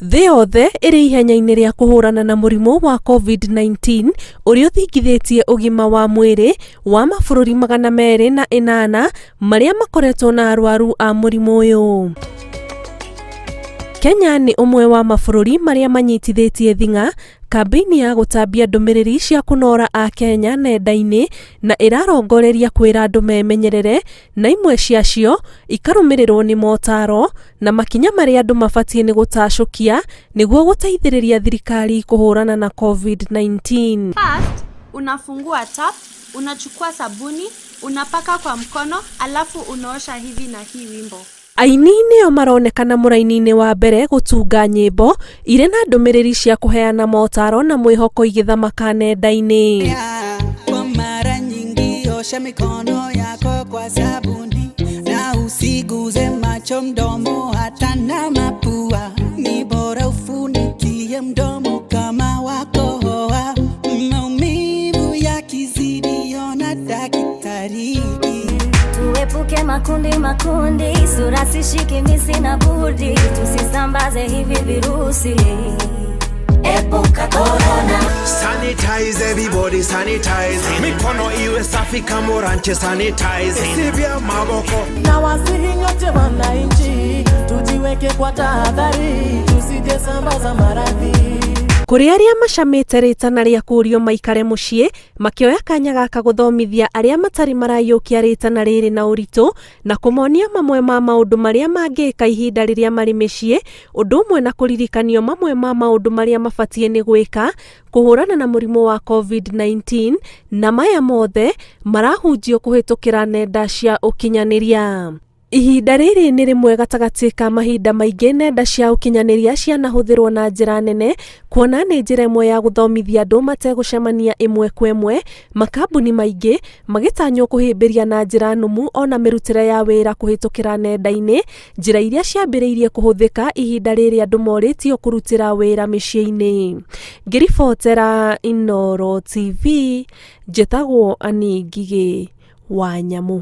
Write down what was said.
Thĩ yothe ĩrĩ ihenya-inĩ rĩa kũhũrana na mũrimũ wa COVID-19 ũrĩa ũthingithĩtie ũgima wa mwĩrĩ wa mabũrũri 208 marĩa makoretwo na arwaru a mũrimũ ũyũ. Kenya nĩ ũmwe wa mabũrũri marĩa manyitithĩtie thing'a kambĩini ya gũtambia ndũmĩrĩri cia kũnora Akenya nenda-inĩ na ĩrarongoreria kwĩra andũ memenyerere na imwe ciacio ikarũmĩrĩrwo nĩ motaro na makinya marĩa andũ mabatiĩ nĩ gũtacũkia nĩguo gũteithĩrĩria thirikari kũhũrana na COVID-19. First, unafungua tap, unachukua sabuni, unapaka kwa mkono, alafu unaosha hivi na hii wimbo. Aini nĩo maronekana mũraini-inĩ wa mbere gũtunga nyĩmbo irĩ na ndũmĩrĩri cia kũheana motaro na mwĩhoko igĩthamaka nenda-inĩ. Kwa mara nyingi osha mikono yako kwa sabuni na usiguze macho, mdomo hata na mapua. Ni bora ufunikie mdomo kama wakohoa. Maumivu yakizidi, ona daktari. Tuepuke makundi makundi, sura sishiki mimi sina budi, tusisambaze hivi virusi. Epuka corona. Sanitize everybody sanitize. Mikono iwe safi kama ranche sanitize. Sivya maboko. Na wasihi nyote wananchi, tujiweke kwa tahadhari, tusije sambaza maradhi. Kũrĩ arĩa macamĩte rĩtana rĩa kũũrio maikare mũciĩ makĩoya kanya gaka gũthomithia arĩa matarĩ maraiyũkia rĩtana rĩrĩ na ũritũ na kũmonia mamwe ma maũndũ marĩa mangĩka ihinda rĩrĩa marĩ mĩciĩ ũndũ ũmwe na kũririkanio mamwe ma maũndũ marĩa mabatiĩ nĩ gwĩka kũhũrana na mũrimũ wa COVID-19 na maya mothe marahunjio kũhĩtũkĩra nenda cia ũkinyanĩria. Ihinda rĩrĩ nĩ rĩmwe gatagatĩ ka mahinda maingĩ nenda cia ũkinyanĩria cianahũthĩrwo na njĩra nene kuona nĩ njĩra ĩmwe ya gũthomithia andũ mategũcemania ĩmwe kwa ĩmwe makambuni maingĩ magĩtanywo kũhĩmbĩria na njĩra nũmu ona mĩrutĩre ya wĩra kũhĩtũkĩra nenda-inĩ njĩra iria ciambĩrĩirie kũhũthĩka ihinda rĩrĩ andũ morĩtio kũrutĩra wĩra mĩciĩ-inĩ. Ngĩribotera Inooro TV njĩtagwo Annie Ngigĩ wa Nyamũ.